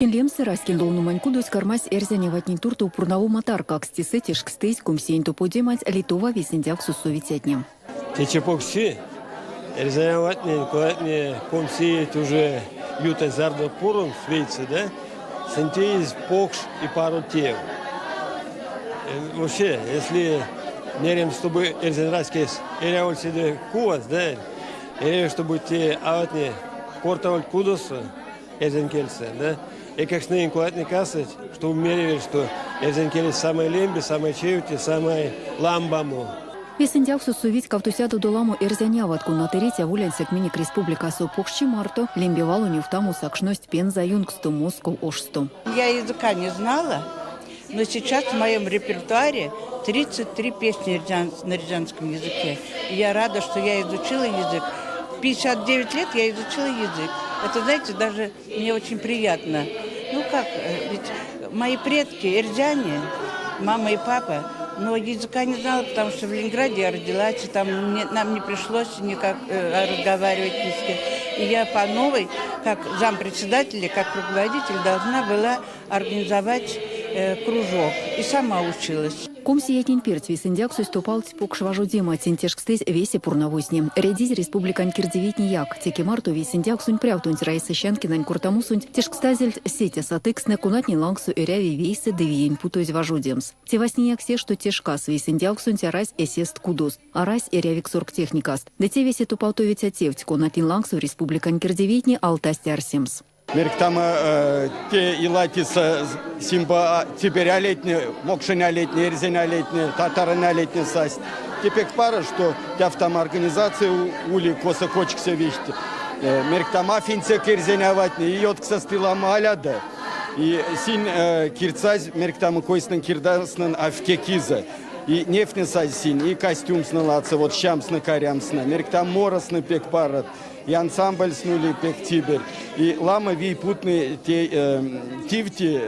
Лемсэ раськень ловномань кудось кармась эрзянь аватнень туртов пурнавома таркакс. Тесэ тешкстызь комсиень топодеманть Литова вейсэндявксос совицятне. Течи покшчи эрзянь аватнень, конатне комсиеть уже ютазь зярдо пуромсть вейсэ, да, сынь теизь покш и паро тев. Вообще, если меремс, чтобы эрзянь раськесь эряволь седе кувать, да, эряви, чтобы те аватне кортавольть кудосо, эрзянь кельсэ, да? Эйкакштнень конатне касыть, чтобы меревель, что эрзянь келесь самое лембе, самое чевте, самое ламбамо. Вейсэндявксос совить кавтосядодо ламо эрзянь ават, конат эрить аволь ансяк минек республикасо. Покшчи марто лембе валонь ёвтамо сакшность Пенза ёнкссто, Москов ошсто. Я языка не знала, но сейчас в моем репертуаре 33 песни на эрзянском языке. И я рада, что я изучила язык. 59 лет я изучила язык. Это, знаете, даже мне очень приятно. Ну как, ведь мои предки эрзяне, мама и папа, но языка не знала, потому что в Ленинграде я родилась, и там мне, нам не пришлось никак разговаривать ни с кем. И я по новой, как зампредседателя, как руководитель, должна была организовать кружок. И сама училась. 20 иетнень перть вейсэндявксось топавтсь покш важодема, тень тешкстызь весе пурнавозтне. Редизь республикань кирдивийтнеяк. Теке марто вейсэндявксонь прявтонть Раиса Щанкинань кортамосонть тешкстазельть сеть асатыкстнэ, конатнень лангсо эряви вейсэ ды виень путозь важодемс. Те васняяк се, што те шкас вейсэндявксонть арась эсест кудост, арась эрявикс оргтехникаст. Ды те весе топавтовиця тевть, конатнень лангсо республикань кирдивийтне алтасть арсемс. Мерктама те илатиса симба теперь алетне, мокшень алетне, эрзень алетне, татарынь алетне састь. Теперь пара, что тявтама организация ули косо кочксевихть. Мерктама финцек эрзень аватне, и ётксастылама аляда. И синь кирцазь мерктама койснын кирдаснын авкекиза. И нефтне сазь синь, и костюмсны лаца, вот щамсны карямсны. Мерктам моросны пек парат. И ансамбль снули пек тибер. И ламо вий путны те тивти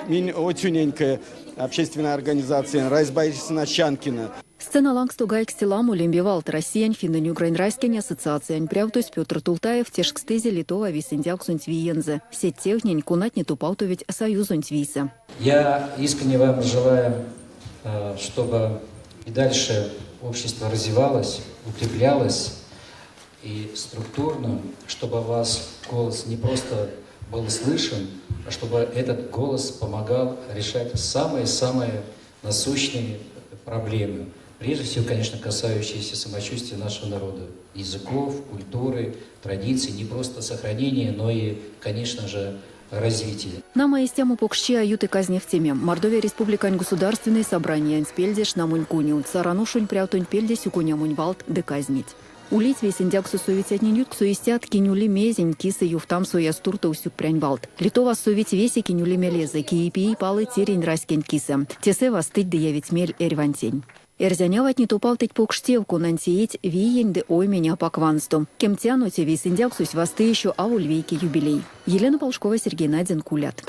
минь очуненькая общественная организация Райсбайсна Щанкина. Сцена лангсто гайгсть ламо лембе валт. Россиянь финнэнь-угрань раськень ассоциациянь прявтось Петр Тултаев тешкстызе Литова вейсэндявксонть виензэ. Сеть тевтнень, конатне топавтовить союзонть вийсэ. Я искренне вам желаю, чтобы и дальше общество развивалось, укреплялось и структурно, чтобы ваш голос не просто был слышен, а чтобы этот голос помогал решать самые-самые насущные проблемы. Прежде всего, конечно, касающиеся самочувствия нашего народа, языков, культуры, традиций, не просто сохранения, но и, конечно же, развития. Нама, истямо покшчи а юты казневтеме. Мордовия Республикань Государственной собраниянть пельде шнамонь конёвт, Саран ошонь прявтонть пельде сюконямонь валт ды казнеть. Улить вейсэндявксос совицятнень ютксо истят, кинь ули мезень кисэ ёвтамс ояст туртов сюкпрянь валт. Литовас совить весе, кинь ули мелезэ, кие пии-палы тиринь раськенть кисэ. Тесэ вастыть ды явить мель эрьвантень. Эрзянь аватне топавтыть покш тев, конань теить виень ды оймень апак вансто. Кемтяно, те вейсэндявксось васты ещё аволь вейке юбилей. Елена Полшкова, Сергей Надин, Кулят.